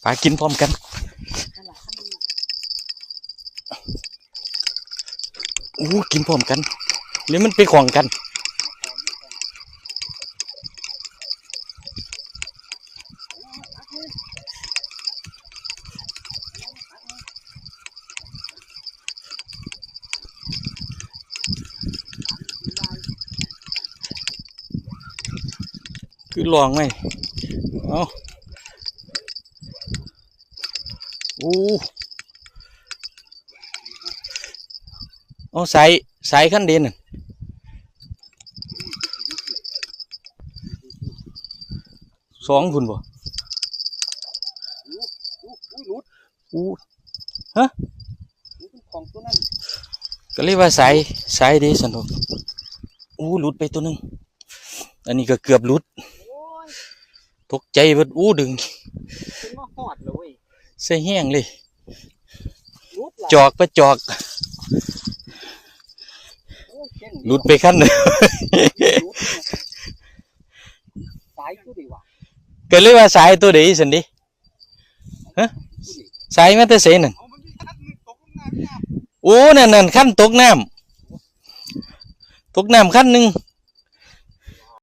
ປາກິນພ້ອມກັນ. ໂອ້ ກິນພ້ອມກັນ ຫຼືມັນໄປຂວ້າງກັນ? ຄືລ່ອງໄວ້. ເອົາ ໂອ້ ເອົາ ສາຍ ສາຍຄັນເດນັ້ນ ສອງພຸ້ນບໍ່? ອຸ້ຍ ອຸ້ຍ ອຸ້ຍ ຫຼຸດ. ອູ້ ຮະ? ອຸ້ຍ ຂອງຕົວນັ້ນ ກໍເລີຍວ່າສາຍ ສາຍເດຊັ້ນດອກ. ໂອ້ ຫຼຸດໄປຕົວໜຶ່ງ. ອັນນີ້ກໍເກືອບຫຼຸດ. ໂອ້ຍ ຕົກໃຈເບິດ. ໂອ້ ດຶງ ຂຶ້ນມາຮອດແລ້ວເວີຍ ໃສ່ແຮງເລີຍ. ຫຼຸດລະ ຈອກໄປຈອກ. ໂອ້ຍ ເກັ່ງເດ ຫຼຸດໄປຄັນໜຶ່ງ. ຫຼຸດ ສາຍຕົວໃດວະ? ກໍເລີຍວ່າສາຍຕົວໃດຊັ້ນເດ. ຮະ? ສາຍມາແຕ່ໃສນັ້ນ? ໂອ້ ນັ້ນໆ ຄັນຕົກນ້ຳ ຕົກນ້ຳຄັນໜຶ່ງ.